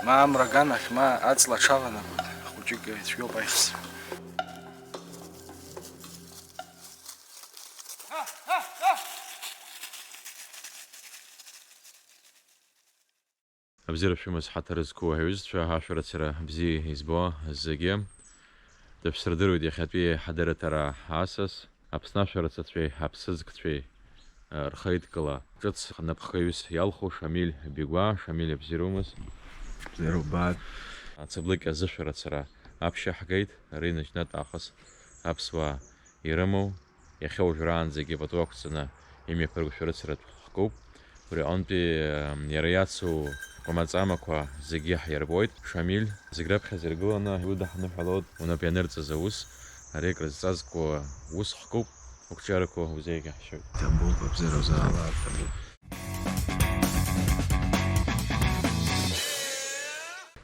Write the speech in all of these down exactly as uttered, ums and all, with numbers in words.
Ма амра аганахь, ма аҵла аҽаванакуеит, хәыҷык ицәгьоуп аихсра. Абзиара шәымаз, ҳаҭыр зқәу ҳҩызцәа, ашәарыцара бзиа избо зегьы. Дышәсырдыруеит иахьатәи ҳадырраҭара асас, Аԥсны ашәарыцацәеи аԥсыӡкцәеи, э, рхеидкыла ҿыц напхгаҩыс иалху Шамиль Бигәаа. Шамиль, абзиара умаз? Бзиара убааит. Ацаблыкь азышәарыцара аԥшьа ҳгеит, ари наџьнатә аахыс аԥсуаа ирымоу, иахьа уажәраанӡагьы пату ақәҵаны имҩаԥырго шәарыцаратә хкуп. Убри аҟынтәи, м, иара иацу амаҵамақәа зегьы ҳирбоит. Шамиль, зегь раԥхьаӡа иргыланы иудаҳныҳәалоит унап ианырҵаз аус. Ари акрызҵазкуа ус хкуп, уқәҿиарақәа узеиӷьаҳшьоит. Ҭабуп, абзиара узаала, ҭабуп.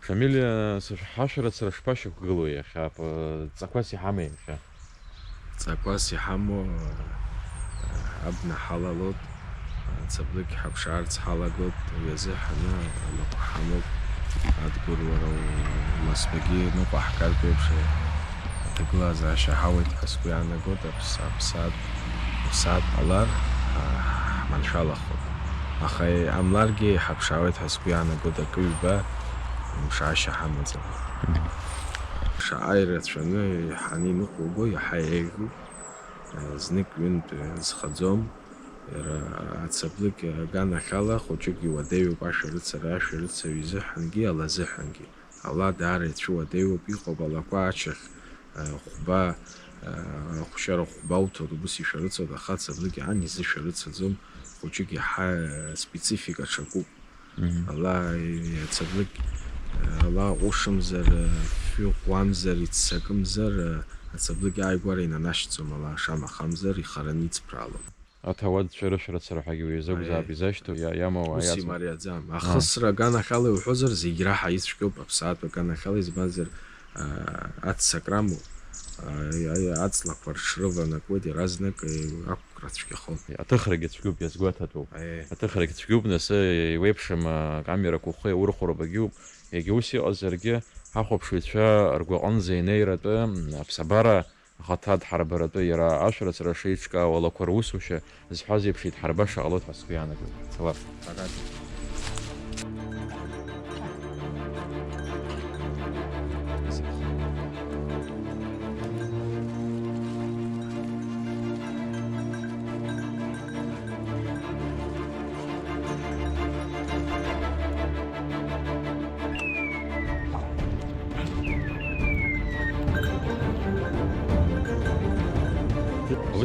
Шамиль, сышәҳашәарыцара шԥашьақәгылоу иахьа? П-, ҵақәас иҳамеи иахьа? Ҵақәас иҳамоу, абна ҳалалоит, ацаблыкь ҳаԥшаарц ҳалагоит, уи азы ҳаны алаҟәы ҳамоуп, адгәырлара умасбагьы ныҟәаҳгартә еиԥш, аҭагылазаашьа ҳауеит ҳәа сгәы иаанагоит, аԥс-, аԥсаатә, аԥсаатә ҟалар, а, ҳманшәалахоит. Аха иҟамларгьы иҳаԥшаауеит ҳәа сгәы иаанагоит акы-ҩба, мшаашьа ҳамаӡам. Шаҟа ирацәаны, иаҳаны иныҟәуго, иаҳа еиӷьуп. Знык-ҩынтә зхаӡом. Иара ацаблыкь аганахьала хәыҷык иуадаҩуп ашәарыцара, ашәарыцаҩ изыҳәангьы, ала азыҳәангьы. Ала даара ицәуадаҩуп, иҟоуп алақәа ачахь, хәба, ахәшьара хәба уҭоит, убыс ишәарыцоит, аха ацаблыкь ан изышәарыцаӡом, хәыҷык иаҳа специфика ҽакуп. Мгм. Ала ацаблыкь, ала ҟәышымзар, фҩы ӷәӷәамзар, иццакымзар, ацаблыкь ааигәара инанашьҭӡом, ала шамахамзар ихараны иҵԥраалом. Аҭауадцәа рышәарыцара ҳәагьы уи азы акәзаап изашьҭоу, иа-, иамоу ус аиаҵуа. Имариаӡам. Ахысра аганахьала иуҳәозар, зегь раҳа ицәгьоуп, аԥсаатә аганахьала, избанзар, а, аццакрамоу, а, аҵлақәа рҽрыванакуеит, иаразнак, э, ақәкра цәгьахон. Аҭыхрагьы цәгьоуп, иазгәаҭатәуп. Аиеи. Аҭыхрагьы цәгьоуп, нас, э, иуеиԥшым, а, камерақәа ухы иаурхәароуп, егьоуп. Егьа ус иҟазаргьы, ҳахәаԥшыҩцәа ргәаҟынӡа инеиратәы, м, аԥсабара ахаҭа дҳарбаратәы иара ашәарыцара шеиҿкаау алақәа русушьа зҳәаз еиԥш идҳарбаша ҟалоит ҳәа сгәы иаанагоит. Салам.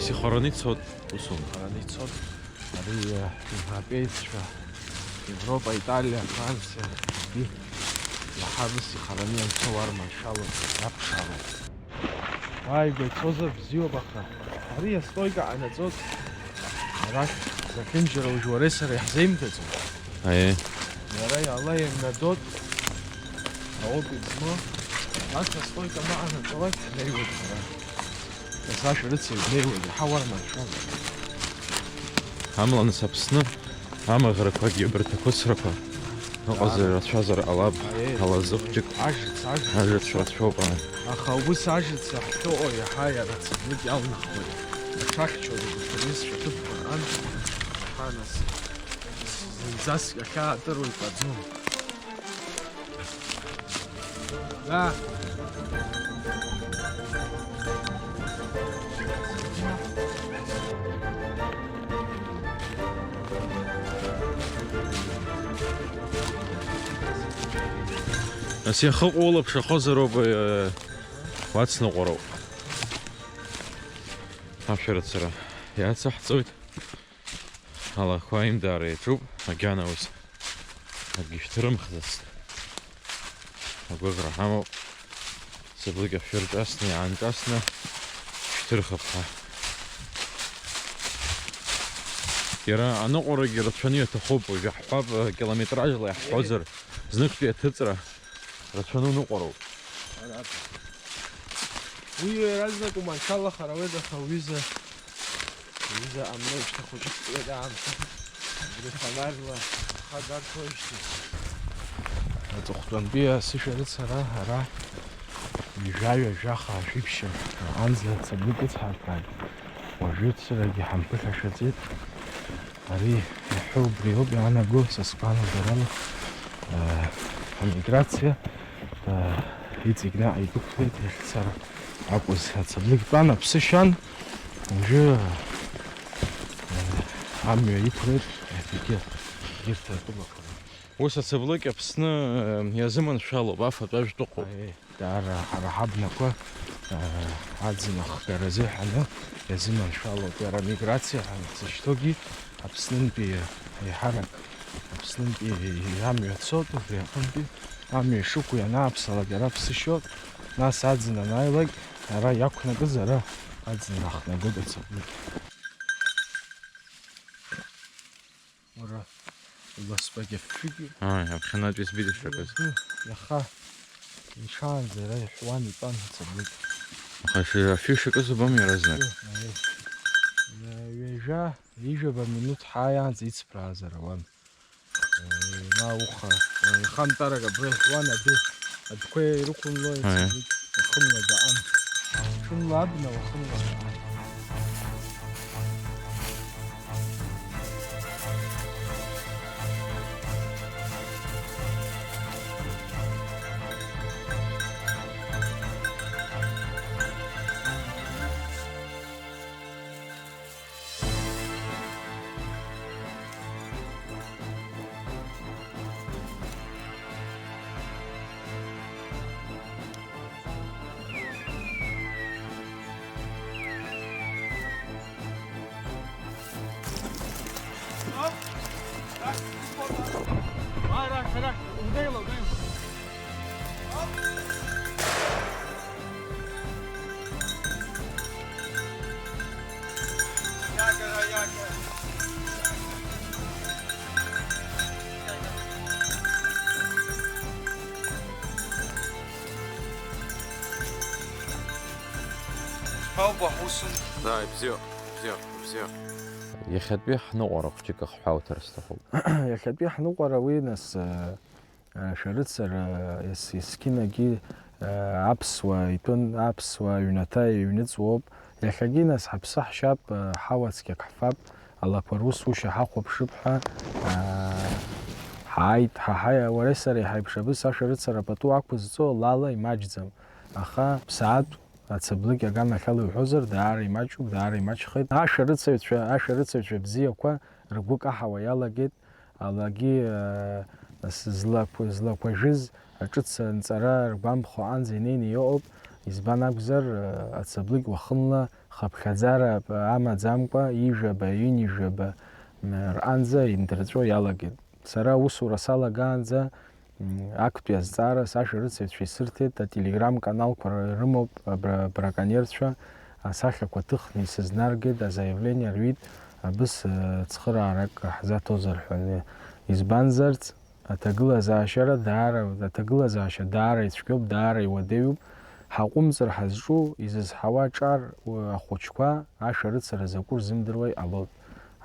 Ус ихараны ицоит, усумҭа. Ихараны ицоит. Ари, э, европееццәа, Европа, Италиа, Франциа, зегьы иаҳа рус ихараны ианцо уарманшәалоуп, иаԥшаауеит. Ааигәа ицозар бзиоуп, аха ари астойка ҟанаҵоит, арахь зехьынџьара уажә уареи сареи ҳзеимгаӡом. Аиеи. Иара иала имнадоит, аопыт змоу, нас астойка маҟанаҵалак ҳнеиуеит ҳара. Нас ашәарыцаҩ днеиуеит, иаҳа уарманшәалоуп. Амала, нас, Аԥсны амаӷрақәагьы абарҭ ақәыцрақәа ыҟазар, даара рацәазар ҟалап, аиеи, алазы хәҷык. Ажыц, ажыц. Ажыц рацәоуп, аа. Аха убыс ажыц ахьыҟоу иаҳа иара ацаблыкь иалнахуеит. Аҽахьчоит абарҭ рҩызцәа ҭыԥқәа ран. Аха, нас, зынӡаск ахьаатыруа икаӡом. Да. Нас иахьыҟоу улаԥш ахозароуп, э, уацныҟәароуп. Ашәарыцара иацаҳҵоит. Алақәа аимдаара иаҿуп, агьанаус акгьы шәҭырымхӡацт. Агәыӷра ҳамоуп, сыблыкь ашәыр ҿасны, иаанҿасны шәҭырхып ҳәа. Иара аныҟәарагьы рацәаны иаҭахуп, уажәы ҳҳәап, километражла иаҳҳәозар, зныктәи аҭыҵра. Рацәаны уныҟәароуп. Уи иаразнак уманшәалахар ауеит, аха уҩыза, уҩыза амлеижьҭеи хәыҷык ҵуеит аамҭа. Убри фонарьла ахы дарҭоижьҭеи. Аҵыхәтәантәи асышәарыцара ара ҩажәа, ҩажәаха, жәибжь анҵа ацаблы кыцҳарҭәааит. Уажәы цырагьы ҳамԥыхьашәаӡеит. Ари иаҳәо убриоуп иаанаго, са сгәаанагарала, аа, амиграциа, аа, иҵегь наҟ идәықәлеит, иахьцара акәыз ацаблыкь тәан, аԥсы шьан, уажәы, аа, амҩа иқәлеит, егьырҭ атәылақәа. Ус ацаблыкь Аԥсны, аа, иазыманшәалоуп, афатә ажәтә ыҟоуп. Аиеи. Даара ҳара ҳабнақәа, аа, аӡын ахгара азыҳәаны иазыманшәалоуп иара амиграциа ҳәа зышьҭоугьы Аԥснынтәи еиҳарак, Аԥснынтәи амҩа цоит, убри аҟынтәи амҩа ишықәу ианааԥсалак иара ԥсышьоит, нас аӡын анааилак ара иақәнакыз ара аӡын раҳнагоит ацаблыкь. Уара, убасҟак иафҩык. Ааи, аԥхьанатәи збеит ишакыз. Иаха, иаха, иҽаанӡа ара иаҳәуан, итәан ацаблыкь. Аха иши-, афҩы шакыз убом иаразнак. Ааи. Ҩажәа, ҩажәаба минуҭ ҳааиаанӡа ицԥраазар ауан. Ма уха, ихантәарак абра иаҳәуан адәы, адәқәа ирықәымло, ааи, ицаблыкь уахынла даҟан. Ҽынла абна, уахынла даҟан. Ҳауба, ҳусум. Да, ибзиоуп, ибзиоуп, ибзиоуп. Иахьатәи ҳныҟәара хәҷык ахҳәаауҭар сҭахуп. Иахьатәи ҳныҟәара уи, нас, э, э, шәарыцара, ес-, есқьынагьы, э, аԥсуаа итәын, аԥсуаа ҩнаҭа иҩныҵуоуп. Иахьагьы, нас, ҳаԥсы ҳшьап, э, ҳауа цқьак ҳфап, алақәа русушьа ҳахәаԥшып ҳәа, э, ҳааит. Ҳа, ҳа, уареи сареи ҳаиԥш абыс ашәарыцара пату ақәызҵо лала имаҷӡам. Аха ԥсаатә ацаблыкь аганахьала иуҳәозар, даара имаҷуп, даара имаҷхеит. Ашәарыцаҩцәа, ашәарыцаҩцәа бзиақәа ргәы каҳауа иалагеит, алагьы, э, злақәа-, злақәажәыз аҿыц анҵара ргәамԥхо аҟынӡа инеины иҟоуп, избан акәзар, э, ацаблыкь уахынла хыԥхьаӡара амаӡамкәа ҩажәаба, ҩынҩажәаба, м, рҟынӡа индырҵәо иалагеит. Сара аусура салагаанӡа, м, актәи азҵаара сашәарыцаҩцәа исырҭеит, ателеграм-каналқәа р-, рымоуп, абра-, абраконерцәа асахьақәа ҭыхны исызнаргеит, азаиавление рҩит, абыс, э, цхыраарак ҳзаҭозар ҳәа. Избанзарц, аҭагылазаашьара даара, аҭагылазаашьа даара ицәгьоуп, даара иуадаҩуп. Ҳаҟәымҵыр ҳазҿу, изызҳауа ҿар, у-, ахәыҷқәа ашәарыцара закәу рзымдыруа иҟалоит.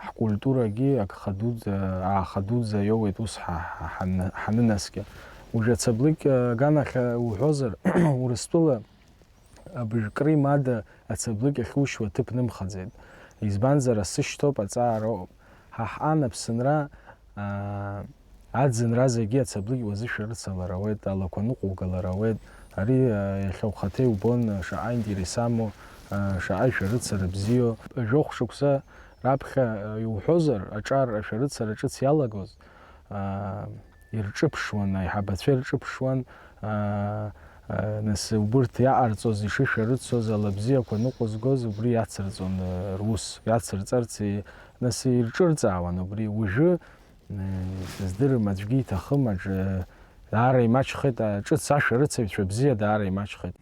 Ҳкультурагьы агха дуӡӡа, ааха дуӡӡа иоуеит ус ҳа-, ҳа-, ҳаны-, ҳанынаскьа. Уажә ацаблыкь, э, аганахь, э, уҳәозар, Урыстәыла абыжәкри мада ацаблыкь ахьушьуа ҭыԥ нымхаӡеит. Избанзар, асы шьҭоуп, аҵаара ыҟоуп. Ҳа ҳан Аԥсынра, аа, аӡынра зегьы ацаблыкь уазышәарыцалар ауеит, алақәа ныҟәугалар ауеит. Ари, аа, иахьа ухаҭа иубон, шаҟа интерес амоу, аа, шаҟа ишәарыцара бзиоу. Жәохә шықәса раԥхьа, аа, иуҳәозар, аҿар ашәарыцара ҿыц иалагоз, аа, ирҿыԥшуан, аиҳабацәа ирҿыԥшуан, аа, аа, нас убырҭ иаҟарҵоз, ишышәарыцоз, ала бзиақәа ныҟәызгоз, убри иацырҵон, аа, рус, иацырҵарц, и-, нас ирҿырҵаауан убри. Уажәы, аа, сыздырам, аӡәгьы иҭахым, аҿ-, даара имаҷхеит, а, ҿыц ашәарыцаҩцәа бзиа даара имаҷхеит.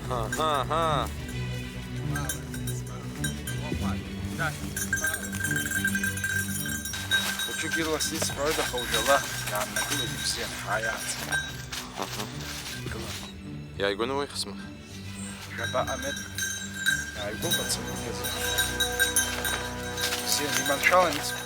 Аҳа, аҳа. Хәыҷык ирласны исҳәоит, аха уажәала иааннакылеит ибзиан, ҳааиаац. Аҳа. Гыла. Иааигәаны уеихсмах? Жәаба аметр. Иааигәоуп ацаҟәык азы. Бзиан, иманшәалан исҳәо.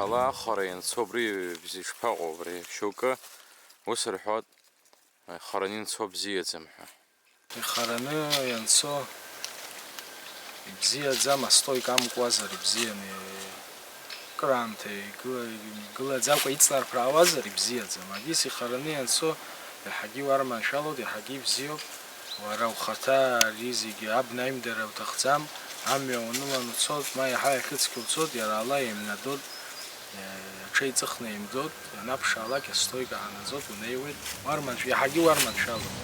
Ала ахара ианцо убри бзиа ишԥаҟоу, убри шьоукы ус рҳәоит, ихараны ианцо бзиаӡам ҳәа. Ихараны ианцо ибзиаӡам, астойка амкуазар ибзиан, кыраамҭа игыла-, игылаӡакәа иҵнарԥраауазар ибзиаӡам. Абис ихараны ианцо иаҳагьы иуарманшәалоит, иаҳагьы ибзиоуп. Уара ухаҭа ари зегьы абна аимдара уҭахӡам, амҩа унылан уцот, ма иаҳа иахьыцқьоу уцот, иара ала еимнадот, аҽеиҵыхны еимдот, ианаԥшаалак астойка аанаӡот, унеиуеит, уарманшә-, иаҳагьы уарманшәалоит.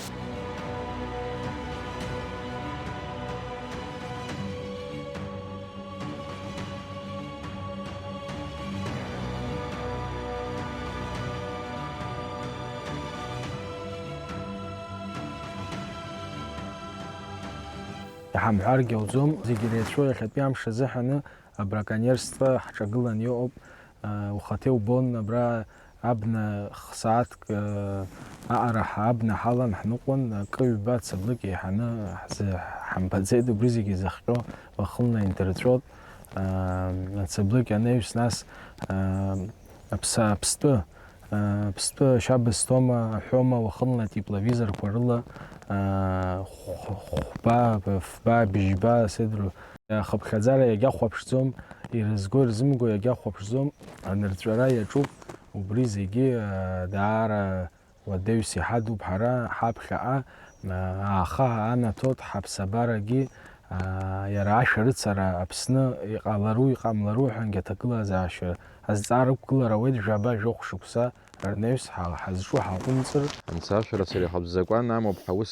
Иҳамҳәаргьы ауӡом, зегь иреицәоу иахьатәи амш азыҳәаны абраконьерство ҳҿагылан иҟоуп. Ухаҭа иубон, абра абна х-, сааҭк, аҟара ҳа-, абна ҳалан ҳныҟәон, акы-ҩба ацаблыкь еиҳаны ҳзы-, ҳамбаӡеит, убри зегьы зыхҟьо уахынла индырҵәот. Ацаблыкь анаҩс, нас, аԥса-, аԥстәы, аԥстәы ашьабсҭома, аҳәома уахынла атепловизорқәа рыла, хә-, хәба, фба, бжьба, сеидру, ахыԥхьаӡара иагьахәаԥшӡом, ирызго, ирзымго иагьахәаԥшӡом, анырҵәара иаҿуп, убри зегьы, даара Уадаҩс иҳадуп ҳара ҳаԥхьаҟа, ааха анаҭоит ҳаԥсабарагьы, иара ашәарыцара Аԥсны иҟалару иҟамлару ҳәангьы аҭагылазаашьа азҵаара ықәгылар ауеит, жәаба-жәохә шықәса рнаҩс ҳа-, ҳазҿу ҳаҟәымҵыр. Анцәа ашәарыцара иахатә закәан амоуп ҳәа ус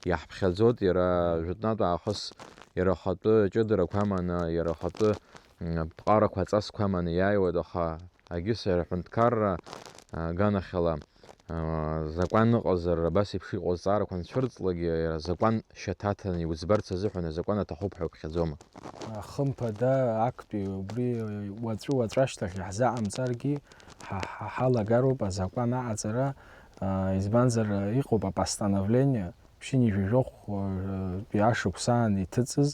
иаҳԥхьаӡоит, иара жәытәнатә аахыс иара ахатәы ҷыдарақәа аманы, иара ахатәы, м, ԥҟарақәа аҵасқәа аманы иааиуеит, аха Агьыс иара аҳәынҭқарра аганахьала, а, закәан ыҟазар, абас еиԥш иҟоу азҵаарақәа анцәырҵлакгьы, иара азакәан шьаҭаҭаны иуӡбарц азыҳәан азакәан аҭахуп ҳәа уԥхьаӡома? Хымԥада, актәи убри уаҵәы-уаҵәашьҭахь иаҳзаҟамҵаргьы, ҳа, ҳа, ҳалагароуп азакәан аҟаҵара, а, избанзар, иҟоуп апостановление, Ԥшьынҩажәи жәохәтәи ашықәсаан иҭыҵыз,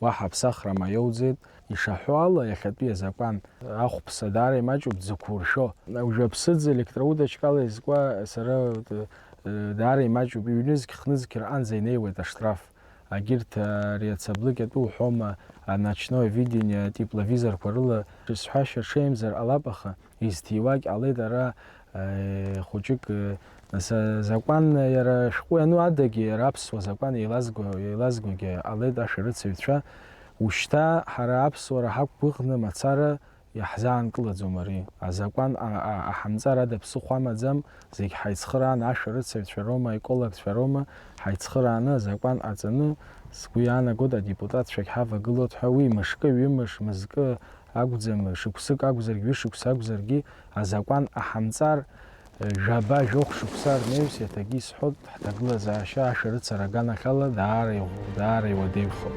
уаҳа аԥсахра маиоуӡеит. Ишаҳәо ала, иахьатәи азакәан ахәԥса даара имаҷуп дзықәуршәо. Уажәы аԥсыӡ електроудочкала изкуа сара, э, даара имаҷуп, ҩнызқь, хнызқь рҟынӡа инеиуеит аштраф. Агьырҭ, ари ацаблыкь атәы уҳәома, а, ночное видение, атепловизорқәа рыла, сҳәашьа ҽеимзар ҟалап, аха изҭиуагь ҟалеит ара, э, хәыҷык, э, за-, закәан иара ашәҟәы иану адагьы, иара аԥсуа закәан еилазго, еилазгогьы ҟалеит ашәарыцаҩцәа. Ушьҭа ҳара аԥсуара ҳақәгәыӷны мацара иаҳзаанкылаӡом ари. Азакәан а-, а-, аҳамҵар ада ԥсыхәа амаӡам, зегь ҳаицхырааны, ашәарыцаҩцәа роума, аекологцәа роума, ҳаицхырааны азакәан ҟаҵаны, сгәы иаанагоит, адепутатцәагь ҳавагылоит ҳәа, уи мышкы, ҩымш, мызкы, акәӡам, шықәсык акәзаргь, ҩышықәса акәзаргьы, азакәан ҟаҳамҵар, жәаба, жәохә шықәса рнаҩс иаҭагьы исҳәоит, ҳҭагылазаашьа ашәарыцара аганахьала даара иӷәӷәоуп, даара иуадаҩхоуп.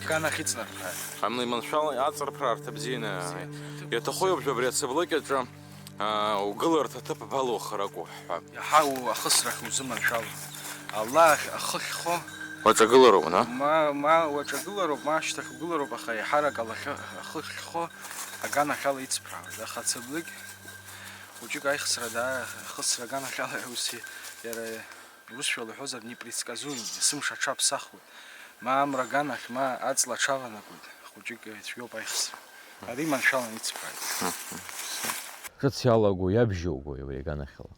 Аганахь иҵнарԥрааит. Амни маншәала аҵарԥраарҭа бзианы. Бзиа. Иаҭаху иоуп абри ацыблыкьаҿы, аа, угыларҭа ҭыԥ балоу харак уҳәа. Иаҳа у-, ахысрахь узыманшәало. Аллаҳ ахы ахьхо. Уаҿагылароуп, на? Ма, ма уаҿагылароуп, ма ашьҭахь угылароуп, аха еиҳарак алахьы-, ахы ахьхо аганахьала ицыԥраауеит. Аха ацыблыкь хәыҷык аихсра даа-, ахысра аганахьала ус иара Урысшәала иҳәозар, непредсказуем, есымша аҽаԥсахуеит. Ма амра аганахь, ма аҵла аҽаванакуеит, хәыҷык ицәгьоуп аихсра. Ари маншәалан ицыԥрааит. Ҿыц иалаго, иабжьоугои абри аганахьала?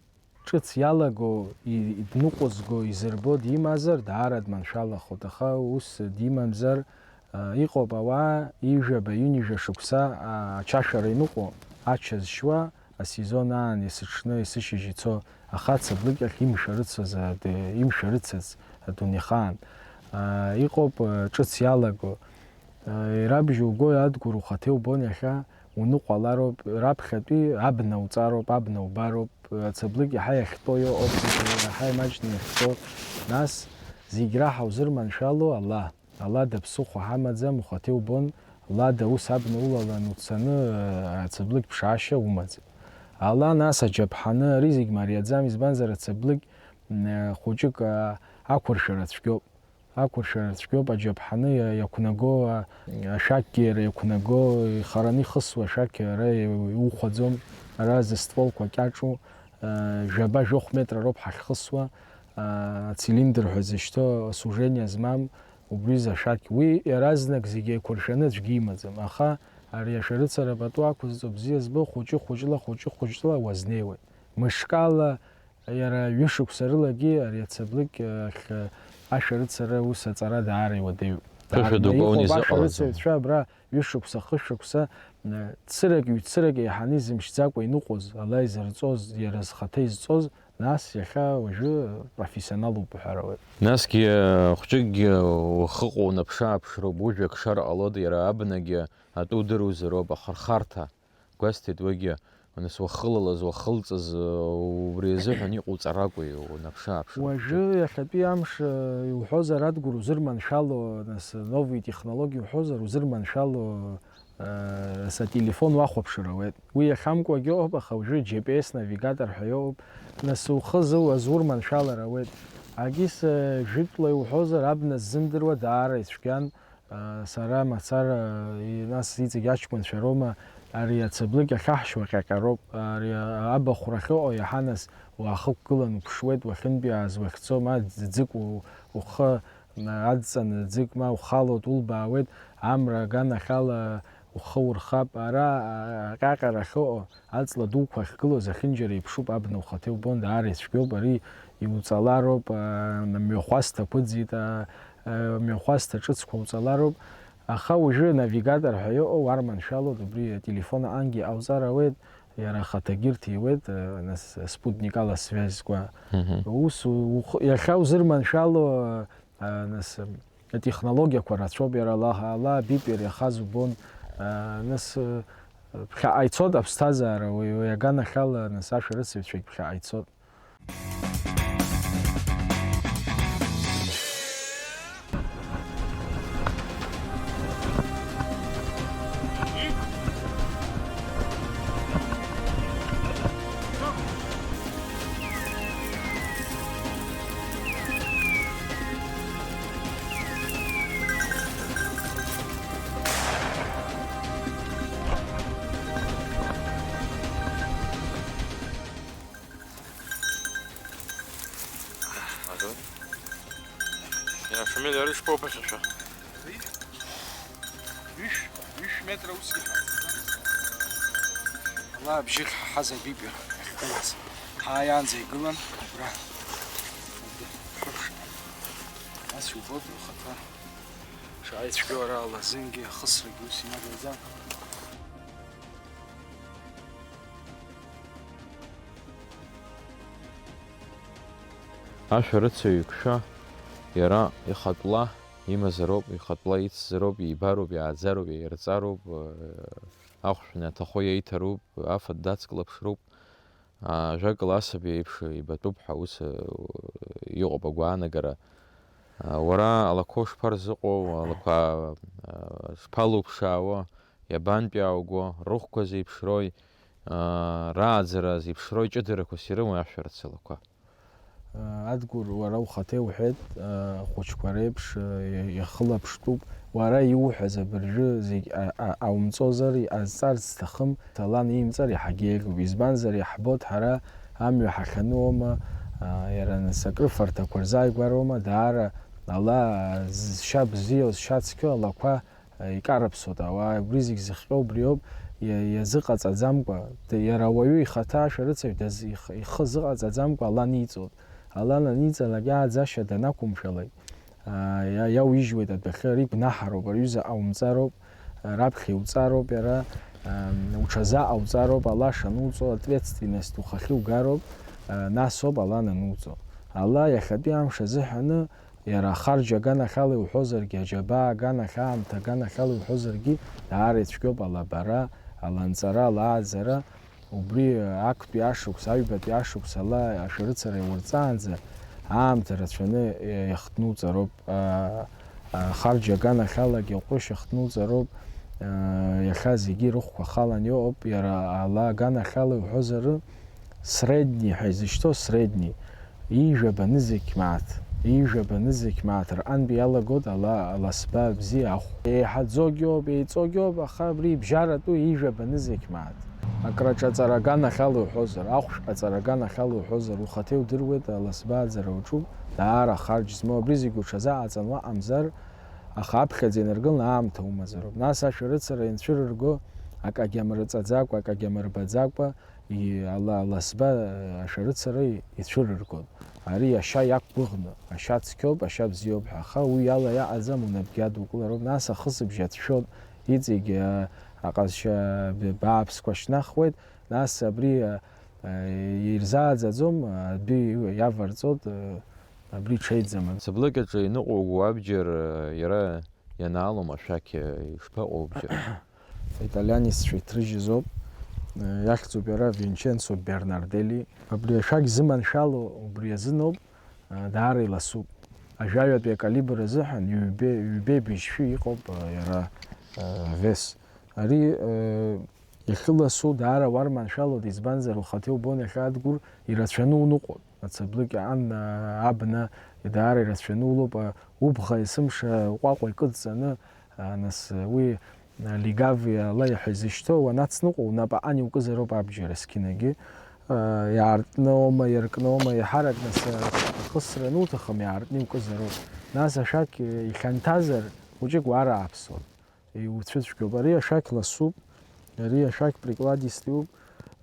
Ҿыц иалаго, и-, дныҟәызго, изырбо димазар, даара дманшәалахоит, аха ус димамзар, а, иҟоуп ауаа ҩажәаба, ҩынҩажәа шықәса, а, ачашәара иныҟәо, ача зшьуа, асезон аан есыҽны, есышьыжь ицо, аха ацыблыкьахь имшәа рыцыз, а, д-, имшәа рыцыз адунеихаан, а, иҟоуп, а, ҿыц иалаго. А, ирабжьуго Адгәыр ухаҭа иубон иахьа, уныҟәалароуп, раԥхьатәи абна уҵароуп, абна убароуп, ацыблыкь иаҳа иахьтәоу иҟоуп, зегьы иаҳа имаҷны иахьтәоу, нас зегь раҳа узырманшәало Аллаҳ. Алада ԥсыхәа ҳамаӡам, ухаҭа иубон, Лада ус абна улалан уцаны, ацыблыкь ԥшаашьа умаӡам. Ала нас аџьаԥҳаны, ари зегь мариаӡам, избанзар ацыблыкь, м, хәыҷык, а, ақәыршәара цәгьоуп. Ақәыршәара цәгьоуп, аџьаԥҳаны иа-, иақәнаго, а, ашәақьгьы иара иақәнаго, ихараны ихысуа ашәақь ара иу-, иухәаӡом, ара зыстволқәа кьаҿу, а, жәаба-жәохә метра роуп ҳахьхысуа, а, ацилиндр ҳәа зышьҭоу асужение змам, Убри зашәақь, уи иаразнак зегь еиқәыршәаны аӡәгьы имаӡам, аха ари ашәарыцара пату ақәызҵо бзиа збо, хәыҷы-хәыҷла, хәыҷы-хәыҷла уазнеиуеит. Мышкала, иара ҩышықәса рылагьы ари ацыблыкь ахь ашәарыцара ус аҵара даара иуадаҩуп. Ԥышәа ду Даара бауны иҟоуп изыҟалаӡом. Ашәарыцаҩцәа абра ҩышықәса, хышықәса, н-, цырак, ҩ-цырак еиҳаны изымшьӡакәа иныҟәоз, ала изырҵоз, иара зхаҭа изҵоз, Нас иахьа уажәы профессионалуп уҳәар ауеит. Насгьы, хәҷыкгьы ухы ҟоунаԥшы-ааԥшроуп, ужәҩа кшар ҟалоит, иара абнагьы атәы удыруазароуп, ахырхарҭа, гәасҭеит уигьы, нас уахылалаз, уахылҵыз, убри азыҳәан иҟоуҵаракәи унаԥшы-ааԥшыр? Уажәы иахьатәи амш, э, иуҳәозар, Адгәыр узырманшәало, нас, новые технологии уҳәозар, узырманшәало, Сателефон уахәаԥшыр ауеит. Уи иахьамкуагьы ыҟоуп, аха уажәы G P S навигатор ҳәа иҟоуп. Нас ухы зыуаз урманшәалар ауеит. Агьыс, э, жәытәла иуҳәозар, абна ззымдыруа даара ицәгьан. Э, сара мацара, э, нас иҵегь аҷкәынцәа роума, ари ацыблыкь ахьаҳшьуа ҟьаҟьароуп. Ари, э, абахәра ахьыҟоу иаҳа нас уаахықәгылан уԥшуеит, уахьынтәиааз уахьцо, ма ӡ-, ӡык у-, ухы Адҵаны ӡык ма ухалоит, улбаауеит, амра аганахьала ухы урхап. Ара, а, аҟьаҟьара ахьыҟоу, аҵла дуқәа ахьгылоу зехьынџьара еиԥшуп, абна ухаҭа иубон, даара ицәгьоуп, ари иуҵалароуп, а, мҩахәасҭа ԥыӡит, а, а, мҩахәасҭа ҿыцқәа уҵалароуп. Аха уажәы навигатор ҳәа иҟоу уарманшәалоит, убри ателефон аҟангьы иҟауҵар ауеит, иара ахаҭагьы ирҭиуеит, а, нас спутникала связьқәа. Мгм. Ус у-, ухы-, иахьа узырманшәало, А, нас, м, атехнологиақәа рацәоуп, иара ала, ала абипер иахаз убон. А, нас, э, ԥхьаҟа ицот аԥсҭазаара, уи, уи аганахьала, нас, ашәарыцаҩцәагь ԥхьаҟа ицот. Иа, Шамил, иара ишԥоуԥыхьашәа? Ҩышә, ҩышә метра ус иҳәа. Ала абжьы хьаҳаз абипер ахьгылаз. Ҳааиаанӡа игылан, абра. Хәыш. Ас иубоит, ухаҭа. Шаҟа ицәгьоу ара алазынгьы, ахысрагьы ус имариаӡам. Ашәарыцаҩ иқәшәа, иара ихатәла имазароуп, ихатәла ицзароуп, ибароуп, иааӡароуп, иаирҵароуп, ахәшә анаҭахо иаиҭароуп, афатә дацклаԥшроуп, ажәакала, асаби еиԥш ибатәуп ҳәа ус, иҟоуп агәаанагара. Уара алақәа ушԥарзыҟоу, алақәа, а, шԥалуԥшаауа, иабантәи аауго, рыхәқәа зеиԥшрои, а, рааӡара зеиԥшрои ҷыдарақәас ирымои ашәарыцалақәа? Адгәыр, уара ухаҭа иуҳәеит, ахәыҷқәа реиԥш, иа-, иахылаԥштәуп. Уара иуҳәаз абыржәы зегь, а-, а-, аумҵозар, иҟазҵарц зҭахым, талан иимҵар иаҳагьы еиӷьуп. Избанзар, иаҳбоит ҳара амҩа ҳахьану аума, а, иара нас акрыфарҭақәа рзааигәара аума, даара ала зшьа бзиоу, зшьа цқьоу алақәа икарыԥсоит ауаа, убри зегь зыхҟьо убриоуп, иа-, иазыҟаҵаӡамкәа, д-, иара ауаҩы ихаҭа ашәарыцаҩ даз-, их-, ихы зыҟаҵаӡамкәа ала ниҵоит. Ала аниҵалак иааӡашьа данақәымшәалак, аа, иа-, иауижьуеит адәахьы, ари гәнаҳароуп, ари аҩыза ҟаумҵароуп, раԥхьа иуҵароуп иара, ам, уҽазаҟауҵароуп, ала шануҵо, ответственность ухахьы угароуп, а, нас ауп ала анануҵо. Ала иахьатәи амш азыҳәаны Иара ахарџь аганахьала иуҳәозаргьы, аџьабаа аганахь, аамҭа аганахьала иуҳәозаргьы, даара ицәгьоуп алабара, аланҵара, алааӡара. Убри актәи ашықәс, аҩбатәи ашықәс ала ашәарыцара иурҵаанӡа аамҭа рацәаны иахҭнуҵароуп. А, а, ахарџь аганахьалагьы аҟәрышь ахҭнуҵароуп. А, иахьа зегьы рыхәқәа халан иҟоуп, иара ала аганахьала иуҳәозар, Средни ҳәа изышьҭоу средни, ҩажәа банызқь мааҭ, ҩажәа банызқь мааҭ рҟынтә иалагоит ала, аласба бзиа ахә. Еиҳаӡогьы ауп, еиҵогьы ауп, аха абри ибжьаратәу ҩажәа банызқь мааҭ. Акраҿаҵара аганахьала иуҳәозар, ахәшә ҟаҵара аганахьала иуҳәозар, ухаҭа иудыруеит, аласба аӡара уаҿуп, даара ахарџь змоу, абри зегь уҽазаҟаҵан уаҟамзар, аха аԥхьаӡа инаргыланы аамҭа умазароуп. Нас ашәарыцара ианцәырырго, акагьы амырҵаӡакәа, акагьы амырбаӡакәа, И-, ала-, аласба, э, ашәарыцара ицәырыргон. Ари ашьа иақәгәыӷны, ашьа цқьоуп, ашьа бзиоуп ҳәа. Аха уи ала иаҟаӡам, унапгьы адукылароуп. Нас ахысыбжь ацәшәон, иҵегь, э, аҟазшьа б-, бааԥсқәа шьнахуеит. Нас абри, э, э, ирзааӡаӡом, адәы иаварҵоит, э, абри ҽеиӡам. Сыблыкьаҿы иныҟәугоу абџьар, э, иара ианаалом ашәақь, э, ишԥаҟоу абџьар? Италианеццәа иҭрыжьыз ауп. Иахьӡуп иара Винченцо Бернардели. Абри ашәақь зыманшәало убри азыноуп, даара иласуп. Ажәаҩатәи акалибр азыҳәан ҩбеи, ҩбеи быжьшәи иҟоуп иара авес. Ари иахьыласу даара уарманшәалоит, избанзар, ухаҭа иубон иахьа Адгәыр ирацәаны уныҟәон. Ацаблыкь аан, а, абна даара ирацәаны улоуп, а, убӷа есымша ҟәаҟәа икыдҵаны, а, нас, а, уи, а, лигав иала иаҳәа изышьҭоу, уанацныҟәо, унапаҟан иукызароуп абџьар есқьынагьы. А, иаартны аума, иаркны аума, иаҳарак, нас, а, ахысра ануҭахым, иаартны иукызароуп. Нас ашәақь, а, ихьанҭазар, хәыҷык уарааԥсоит. Иуцәыцәгьоуп. Ари ашәақь ласуп, ари ашәақь прикладистиуп.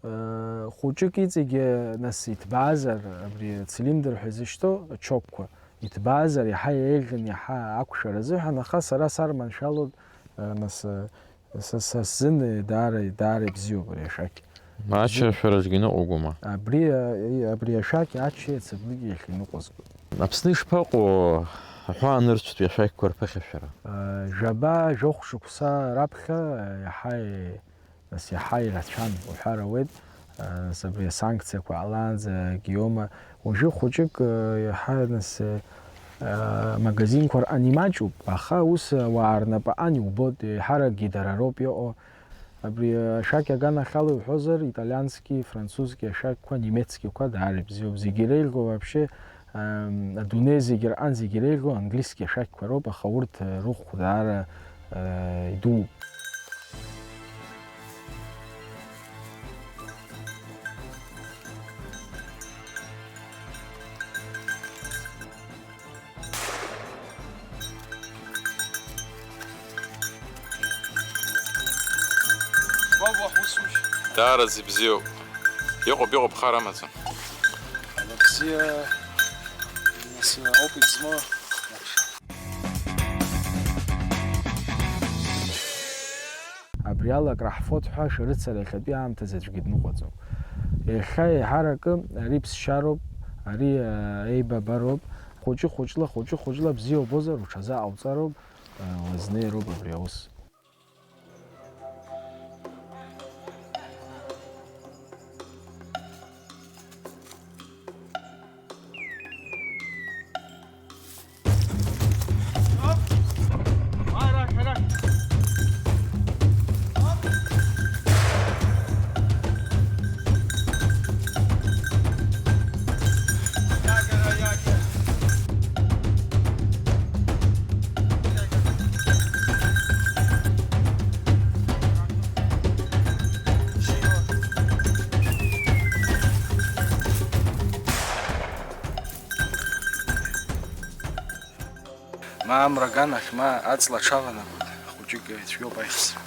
Э, хәыҷык иҵегьы, нас, иҭбаазар, абри цилиндр ҳәа изышьҭоу ачокқәа, иҭбаазар, иаҳа еиӷьын, иаҳа ақәшәара азыҳәан, аха сара сарманшәалоит, э, нас, э, са, са сзын, э, даара, даара ибзиоуп ари ашәақь. Ачча шәаразгьы ныҟәгома? Абри, а, и-, абри ашәақь аччеи ацаблыкьи иахьиныҟәызго. Аԥсны ишԥаҟоу аҳәаанырцәтәи ашәақьқәа рԥыхьашәара? А, жәаба, жәохә шықәса раԥхьа, а, иаҳа и-, нас иаҳа ирацәан уҳәар ауеит. А, нас абри асанкциақәа ҟалаанӡагьы иоума. Уажәы хәыҷык, а, иаҳа, нас, а, а, магазинқәа рҟан имаҷуп, аха ус ауаа рнапаҟан иубоит, еиҳаракгьы дара роуп иҟоу. Абри ашәақь аганахьала иуҳәозар, италиански, французски ашәақьқәа, немецкиқәа даара ибзиоуп. Зегь иреиӷьу вообще, ам, адунеи зегь рҟан зегь иреиӷьу английски ашәақьқәа роуп, аха урҭ, э, рыхә даара, э, идууп. Бабу, ҳусушь? Даараӡа ибзиоуп. Иҟоуп, иҟоуп, хар амаӡам. Ала бзиа, нас, опыт змоу. Абри ала акраҳфоит ҳәа шәарыцара иахьатәи аамҭазы аӡәгьы дныҟәаӡом. Иахьа еиҳаракы ари ԥсшьароуп, ари, а, еибабароуп. Хәыҷы-хәыҷла, хәыҷы-хәыҷла бзиа убозар, уҽазаҟауҵароуп, а, уазнеироуп абри аус. Ма амра аганахь, ма аҵла аҽаванакуеит, хәыҷык ицәгьоуп аихсра.